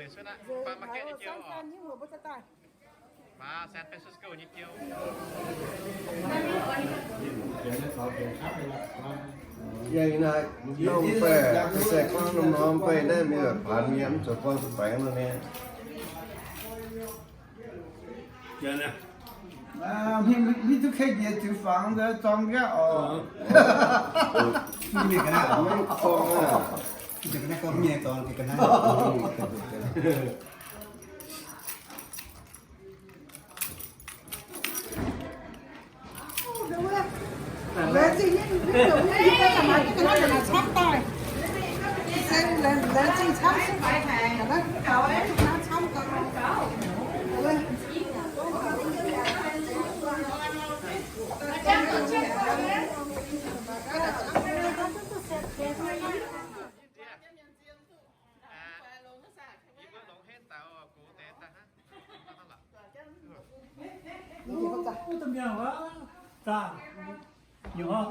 Yie naaiv norm fai, se gorngv norm norm fai naaiv mienh baac mienh mv zuqc gorngv zuqc baengx nor nyei. Mv duqv kei jiex ziux fangx nzengc, zorng gaax oc. Mv zorng aqv.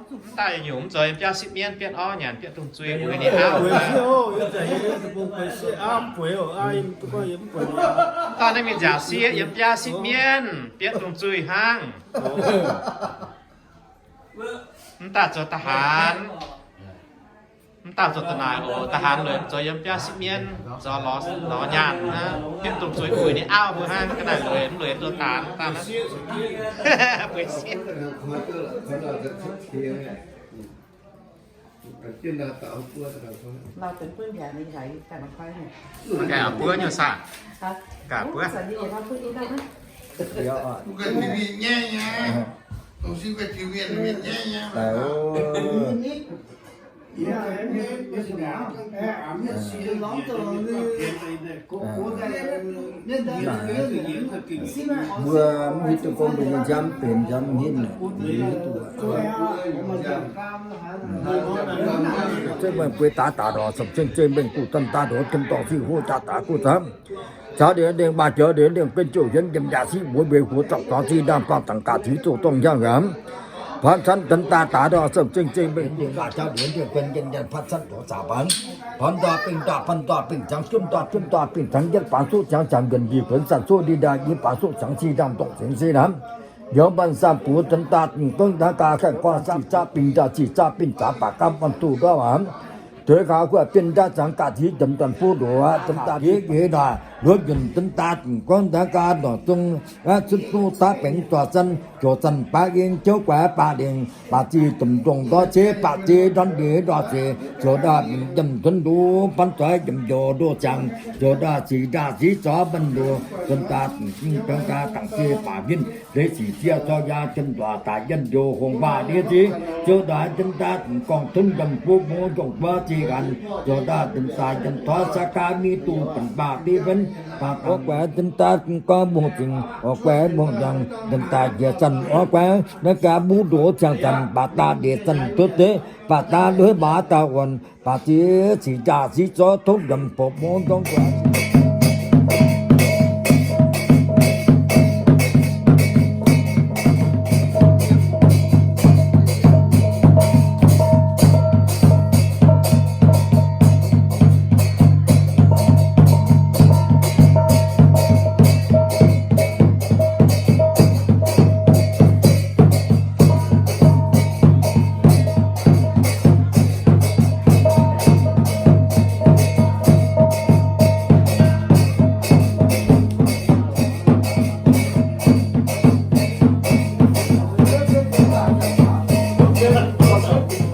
Mv daaih nyungc mv zoux yiem biauv sipv mienv, bietv orv nyanc, bietv dungz zuiz, mbuox ninh auv. Mv daaih naaiv mingh nziaauc sieqv yiem biauv sipv mienv, bietv dungz zuiz hnangv. Mv daaih zoux ทหาร. Mv daaih zoux da'naaic oc. ทหาร lueic mv zoux yiem biauv sipv mienv, zoux lorz nyaanh hnangv, bietv dungz zuiz mbuox ninh auv mbuo hnangv. Ga'naaiv lueic mv lueic zoux ทหาร daaih naaiv. Bueix sieqv. Ga'naaiv buov nyei saah? Ga'naaiv buov. Mbuo mv hiuv duqv gorngv mbuo nyei nziaamv benx nziaamv hingv. Zengv mengh bueix daaix daaih ndorqc, zomc zengv zengh mengh guv zanv daaih ndorqc, jiem dorngh sic huv jaax daaix guv zanv. Caux ndiev ndengh mbaah joux ndiev ndengh benx jouh hienv njiemc yaac siqv mbuo mbueix huox zorqv caux zinh ndaamv faang dangc gaax ziux zoh dongh hiaangx nqamv. Pan canv zanv daaih daaix ndorqc, zomc zengh zengh mengh guv zanv caux ndiev ndengh benx njiemc njiemc pan canv doz zaac baac. Pan ndoih bingh ndoih, pan ndoih bingh cangx, jiem ndoih jiem ndoih bingh cangx, yietv baax suqv cangx, cangx njuonc njiec buonc, sanc suqv ndie ndaaih, yie baax suqv cangx, sic ndaamv dongh cingx sic hnamv. Liuz mbaanh saanh buoz zanv daaih dingc gorngv daaih gaax, gaengh guaav sic zaqv bingh ndoih, sic zaqv bingh zaax baac gaamv mbaanh duqv ndorv hnamv. Tuix gaux guaih bienh ndaaih zangx gaax ziux jiem nduonx fuqv ndoqc, zanv daaih diex jiex ndoih luov njuonc zanv daaih dingc gorngv daaih gaax ndorqc zong, cuotv duqv daaih baengx zoih zanv, zoih zanv baav yinh jouv guaix baac lingc, baac zic domh ndongh ndorv ciev, baac zic ndorn ndiev ndorh seix, zoux ndaaih jiem nduonx ndoqc, pan zoih jiem njoux ndoh ziangx, zoux ndaaih sic ndaaih sic zorqv mbaanh ndoqc, zanv daaih dingc dangx daaih dangc ziec baac yinh, leiz sic ziex zorqv yaac jiem nduoh daaih yienh njoux hongx baac ndiev zic, zoux ndaaih zanv daaih dingc gorngv tunv ndamv fuqv mungz ndongh buov zic nqanx, zoux ndaaih zanv daaih yienh tov saqv gaax mingh duqv banc baac div benx baac oix guaix zanv daaih dingc gorngv mungz zingx, oix guaix mungz nziangx, zanv daaih njiec zanc oix guaix naaiv gaax mbuo ndoqc ziangx zanc baac daaih ndiev zanc duqv deix, baac daaih nduov baac daaih wuonc, baac zic sic ndaaih sic zorqv tov ndamv fuqv mungz ndongh buov.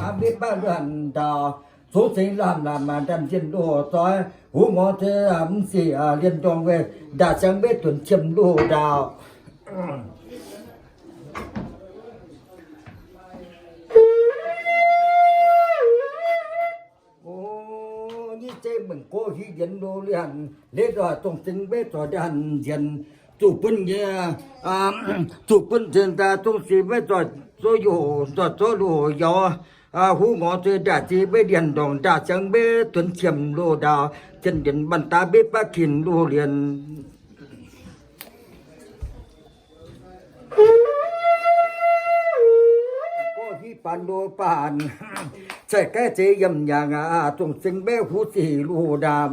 Baav mbiv baav luonh ndaauh, zungv zingx lamh lamh maaih ndanh njien loz-zoih, huv ngorc zeix mv sic lienh ndorngh weih, ndaauh ziangx mbiv duonx qiemx loz-ndaauh. O, nyic zeiv mengh gox hiv yienx loz liangx, leiz ndoih dongh zingx mbiv zoih ndanh nzienx, zuqc bun nyei, zuqc bun nzienx daaih zungv sic mbiv zoih zoux youz, zoih zoux loz-youz. Huv ngorc zeix ndaauh zeix mbiv lienh ndorngh, ndaauh ziangx mbiv duonx qiemx loz-ndaauh, zien lienx mbaanh daaih mbiv baav kin loz-lienh. Gorx hiv baanx loz-baanx, cai gaiv zeix yiem yangh, dongh zingx mbiv huv sic loz-ndaauh.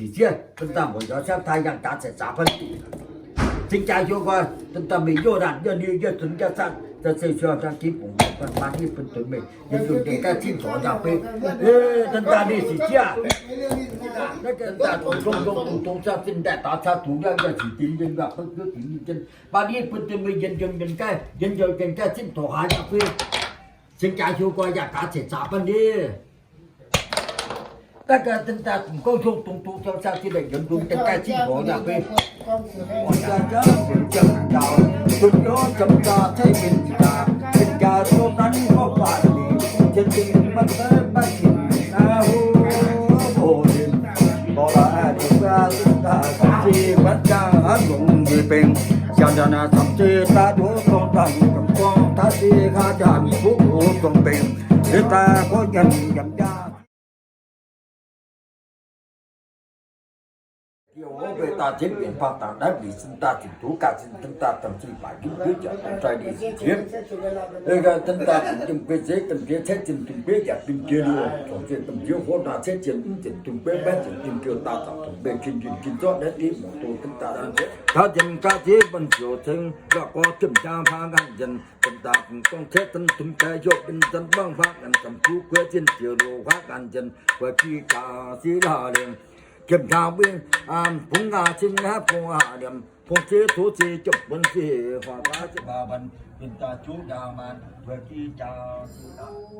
sic ziev, zinh daaih mbuoqc nyorx ciangv taaih yangh daax ceix zaqc bun. Cing jaa hiuv nqoi, zinh daaih mingh youh naanc youh nie youh zunx youh zaanh, za'gengh siou dang jiv bungx bun baav ndiev bun dunx meih yietc zungv dengh gaeqv cingv dorngx yaac fei. Zinh daaih mingh sic ziev, zinh daaih dungx dungx dungx dungx dungx cingv zinh daaih daaix caa dungx yangh yangh sic dinx yien yaac bun juov dinx yien, baav ndiev bun dunx meih yietc zungv dengh gaeqv, yietc zungv dengh gaeqv cingv dorngx haaix yaac fei. Cing jaa hiuv nqoi yaac daax ceix zaqc bun ndiev. Daaih gaax zinh daaih dungx gorngv hiuv dungx dungx cingv cingv daaih yietc zungv dengh gaeqv cingv dorngx yaac fei. Orqv jaa jaa benx ziangh ndaauh, zunc youv ziangh ndaauh cai benx jaa, benx jaa zouv nanv gorngv baac liqc, jien zinh maiv zeiz maiv qinx aqv. Hov, hov, ninh borqc laaix ninh gaax zinh daaih gorngv se maiv jaa aqv, longx nzuih bengx. Jangx njaaux naaic camv zeiz daaih nduov dongh daaih mingh gamh gorngv taav zeiz haaix jaax mingh buov gox dongh benx, deix daaih gorngv nyanc yaac jaax. Dieh wuov mbuo daaih jienv mbienc faam dangx naaiv mbic sin daaih zinh duqv ganh sin, deix daaih dangx zinh baac njiemv juov jaax dongh zai ndie sin jienv. Deix daaih zinh jiem guei zeiv, deix daaih caeqv zinh dungh gueiv yaac bin jiex liuz, corc zeiv dongh njiec huov ndaa caeqv zinh mv zinh dungh gueiv maiv zinh bin jiex daaih zaangc dongh mbeih jin jin jin zorqv naaiv div muoc doz deix daaih daaih caeqv taux jiem ga'naaiv ziex bun ziouc ceng la'gorx jiem jaa faaux ngaanc nzengc, deix daaih dongh caeqv zinh dungh baeqc heuc bin zinh mangc faaux ngaanc zinh, buv gueiv zinh ziouc loz faaux ngaanc nzengc, gueiv jiv jaax siqv laaih lengh. Jiem jaa winh, bungx aac cin haav bungx aac liemh, bungx zeiv tov zeiv jomc bun zeiv, huaax gaav zeiv baac bun, bun daaih juv njaaux maanc, gueiv jiv jaax siqv laaih.